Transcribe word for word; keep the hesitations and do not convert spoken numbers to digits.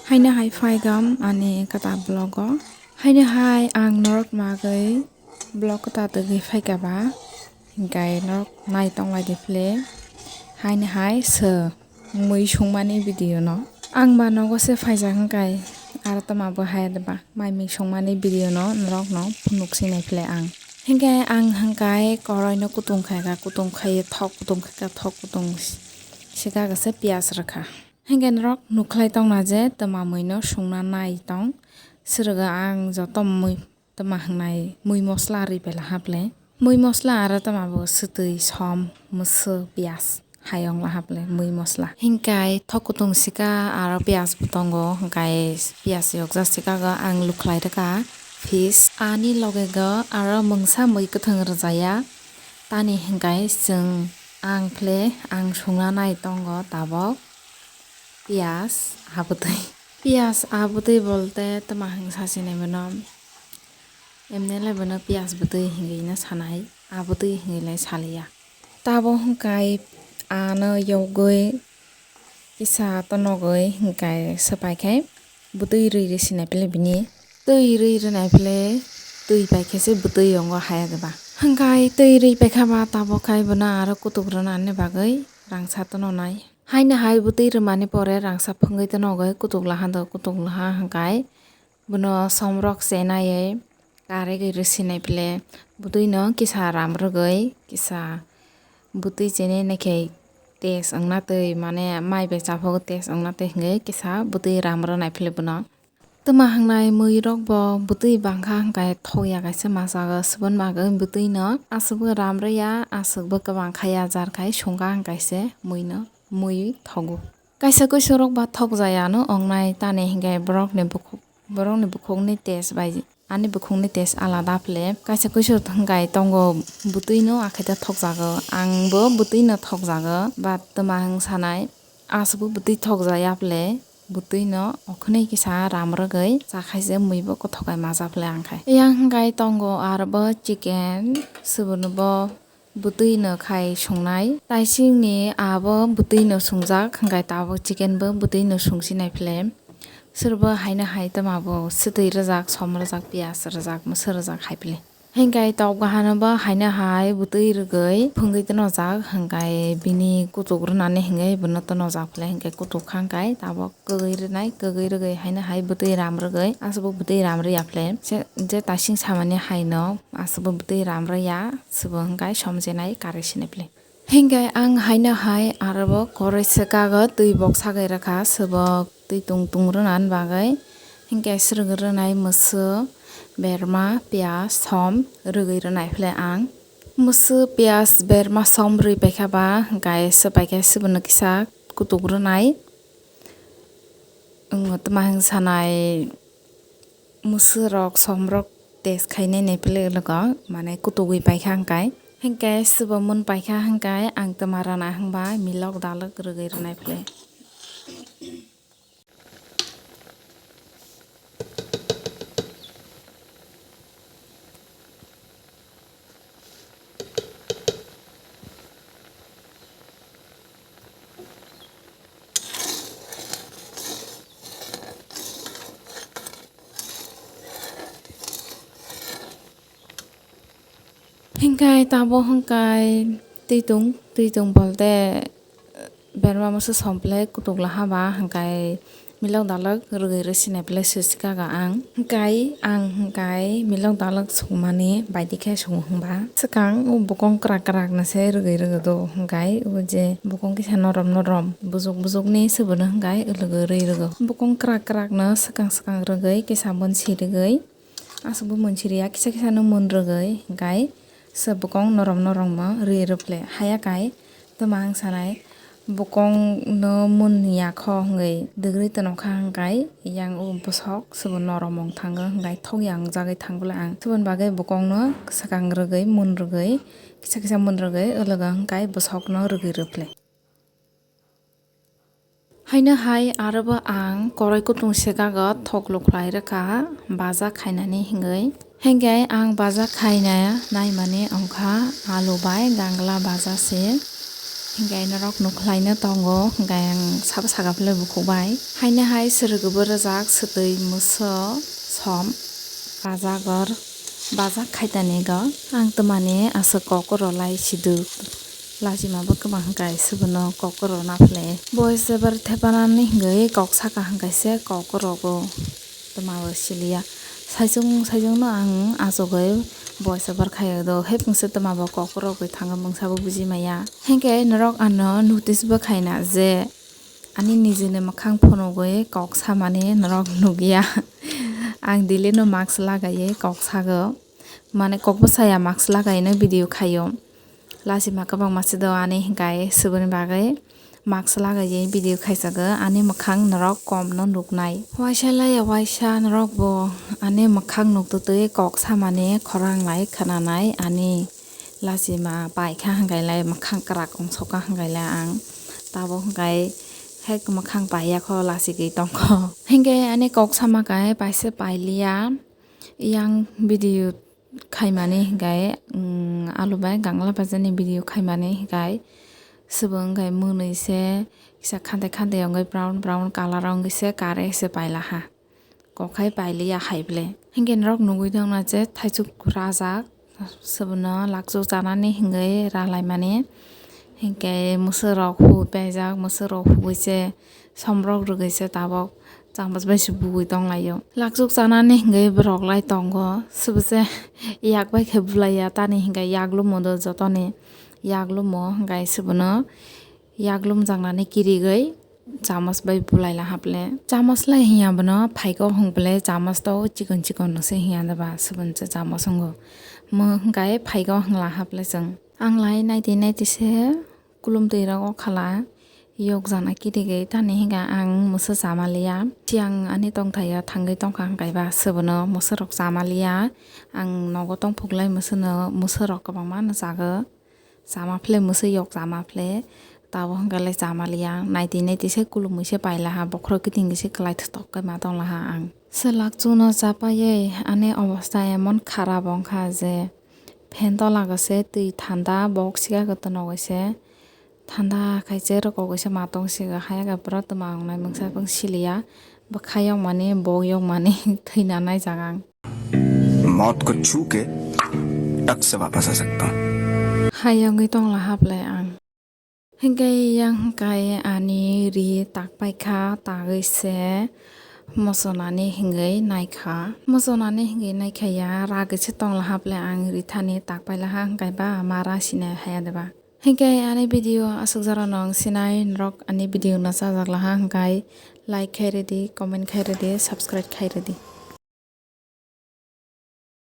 Haino hai phaikam ani kwtal vlog o. Haino hai ang norok magwi vlog kwtal tgwi phaikha ba. Hinkhe norok nai tonglai di phle. Haino hai se mui songmani video no. Ang ba nogo se phaijak hinkhe aro toma bo hai ba mai mui songmani video no norok no phunuk sinai phle ang. Hinkhe ang hinkhe korai no kutung khaikha, kutung khaiwi thok kutung khaikha, thok kutung sikha se piyaj rwkha. Hinkhe norok nukhlai tongna je twma mui no songna nai tong. Swrwgo ang joto mui twma hingnai mui mosla rwi pela haple. Mui mosla aro twma bo swtwi, som, mwswk, piyaj hai ongla haple mui mosla. Hinkhe thok kutung sika aro piyaj bo tongo, hinkhe piyaj yokjak sika go ang lukhlai rwkha. Fish ani loge go aro mungsa mui kwthwng rwjaya. Tani hinkhe chwng ang phle ang songna nai tongo tabok. Piyaj abwtwi. Piyaj abwtwi bolte twma hwn sasinai bono. Emne le bono piyaj bwtwi hwnwi no sanai, abwtwi hwnwi le saliya. Tabo hwnkhai ano yogwi kisa tonogwi hwnkhai swpaikhai bwtwi rwi rwi sinai phle bini. Twi rwi rwnai phle twi paikhe se bwtwi yongo haya geba. Hwnkhai twi rwi paikha ba tabo khai bono aro kutuk rwnani bagwi rangsa tononai. Haino hai bwtwi rwmani pore rangsa phwngwi tonogwi kutuk laha do, kutuk laha hwnkhai bono somrok chenaiwi karigwi rwsinai phle bwtwino kisa ram rwgwi kisa bwtwi chenai naikhe test wngna twi mane mai bai chaphugo test wngna twi hwnwi kisa bwtwi ram rwnai phle bono. Twma hwngnai mui rok bo bwtwi bangkha hwnkhe thokya kaisa masago, swbon bagwi bwtwi no aswkbo ram rwya, aswkbo kwbang khaya, jar khai songkha hwnkhe se mui no mui thogo. Kaisa kuisu rok ba thokjaya no wngnai tani hwnkhe borok ni bukhuk, borok ni bukhuk ni test bai ani bukhuk ni test alada phle. Kaisa kuisu hwnkhe tongo bwtwi no akhai ta thokjago, ang bo bwtwi no thokjago, but twma hwn sanai aswkbo bwtwi thokjaya phle. Bwtwi no okhwnwi kisa ram rwgwi chakhai se mui bo kothok bai maja phle ang khai. Yang hwnkhe tongo aro bo chicken, swbon bo bwtwi no khai songnai. Taising ni abo bwtwi no songjak hwnkhe tabuk chicken bo bwtwi no songsinai phle. Swrbo haino hai twma bo swtwi rwjak, som rwjak, piyaj rwjak, mwswk rwjak hai phle. Hingkai tok gahano bo haino hai bwtwi rwgwi phwngwi twnojak, hingkai bini kutuk rwnani hingwi bono twnojak phle, hingkai kutuk kha hingkai tabok kwgwi rwnai, kwgwi rwgwi haino hai bwtwi ram rwgwi, aswk bo bwtwi ram rwya phle. Je, je taising samani haino aswk bo bwtwi ram rwya, swbo hingkai somjenai karwi sinai phle. Hingke ang haino hai aro bo koroi swkago twi bok sagwi rwkha, swbok twi tung tung rwnani bagwi. Hingke swrwgwi rwnai mwswk, berma, piyaj, som rwgwi rwnai phle ang. Mwswk, piyaj, berma, som rwi paikha ba, hingke swpaikhe swbano kisa kutuk rwnai. Wng twma hwn sanai. Mwswk rok, som rok test khainai nai phle logo, mane kutugwi paikha hingkai. Hingke swbo mun paikha hingkai ang twma rana hingba milok dalok rwgwi rwnai phle. Hingkai tabo hingkai twitung, twitung bolte berma mwswk som phle kutuk laha ba hingkai milok dalok rwgwi rwsinai phle swsika ga ang. Hingkai ang hingkai milok dalok songmani baidi khe songo hwnba swkang o bokong kwrak kwrak no se rwgwi rwgo do hingkai o je bokong kisa norom norom bujok bujok ni se bono hingkai rwgwi rwi rwgo. Bokong kwrak kwrak no swkang swkang rwgwi kisa bon si rwgwi aswk bo mun si rwya kisa kisa no mun rwgwi hingkai se bokong norom norom no rwi rw phle haya kai twma ang sanai. Bokong no mun ya kho hwngwi dwgri tono kha hwnkhe yang o bwsok swbo norom wng thango hwnkhe thok ya wngjagwi thang bwle ang. Swboni bagwi bokong no swkang rwgwi mun rwgwi kisa kisa mun rwgwi o logo hwnkhe bwsok no rwgwi rw phle. Haino hai aro bo ang koroi kutung sekago thok lukhlai rwkha baja khainani hwngwi. Hingke ang baja khaina naimani wngkha alu bai gangla baja se. Hinkhe norok nukhlaino tongo, hinkhe ang sabo saka philai bukhuk bai. Haino hai swrwgwbo rwjak, swtwi, mwso, som, bajagor, bajak khaitanigo. Ang twmani aswk kok rw lai siduk. Lachima bo kwbang hinkhe swbono kok rw na philai. Voice over thepanani hingwi kok saka hinkhe se kok rw go. Twma bo siliya. Saichung saichung no ang achugwi voice over khaio do. Hepungse twma bo kok rwgwi thango mungsa bo buji maya. Hinkhe norok ano notice bo khaina je ani nijini mwkhang phunugwi kok samani norok nukya. Ang daily no mask lagaiwi kok sago. Mane kok bwsaya mask lagaiwi no video khaio. Lachima kwbangma se do ani hinkhe suboni bagwi mask lagaiwi video khaijago, ani mwkhang norok kom no nuknai. Waisa laiya waisa norok bo ani mwkhang nuktutwi kok samani khorang lai khwnanai ani lachima paikha hinkhe lai mwkhang kwrak ongsokha hinkhe lai ang tabuk hinkhe hai mwkhang paiyakho lachigwi tongkho. Hinkhe ani kok sama khe paisa pailiya. Yang video khaimani hinkhe, um, alu bai gangla bajani video khaimani hinkhe, swbo wngkhe mwnwi se kisa khante khante wngwi brown brown colour wngwi se kare se pailaha. Kokhai pailiya hai ble. Hinkhe norok nugwi tongna je thaichuk rajak, swbono lakchuk chanani hingwi ralaimani. Hinkhe mwswrok hu paijak, mwswrok hugwi se somrok rwgwi se tabok chamas bai se bugwi tonglaio. Lakchuk chanani hingwi borok lai tongo, swbo se yak bai khe bulaiya tani hinkhe yak lumo do jotoni yak lumo hinkhe swbono yak lumjaknani kirigwi chamas bai bulai laha ble. Chamas lai hinya bono phaiko hwng ble chamas to chikon chikon no se hinya da ba swbon se chamas wngo. Mo hinkhe phaiko hwng laha ble chwng. Ang lai naidi naidi se kulumtwi rogo khala yokjakna kirigwi tani hinkhe ang mwswk chamaliya. Siyang ani tongthaio thangwi tongkha hinkhe ba swbono mwswkrok chamaliya. Ang nogo tongphuklai mwswkno mwswkrok kwbangma no chago. Chama phle mwswk yok chama phle. Tabuk hinkhe le chamaliya. Naidi naidi se kulumwi se pailaha bokhorok kiting se kwlai thotok khe ma tonglaha ang. Swlak chuno chapaiwi ani obostha emon kharap wngkha je phen tola khe se twi thanda bok sika khe tono khe se thanda khai se rwkok khe se ma tong sika haya khe pura twma wngnai mungsa pung siliya bwkha yokmani bok yokmani thwina naijak ang. मौत को छू के टक से वापस आ सकता हूँ। Hai wngwi tongla hablai ang. Hinkhe yang hinkhe ani ri tak paikha, tagwi se mochonani hingwi naikha. Mochonani hingwi naikha ya, ragwi se tongla hablai ang ri thani tak pailaha hinkhe ba ma ra sinai haya deba. Hinkhe ani video aswk jora no wng sinai norok ani video no chajak laha hinkhe like khai rwdi, comment khai rwdi, subscribe khai rwdi.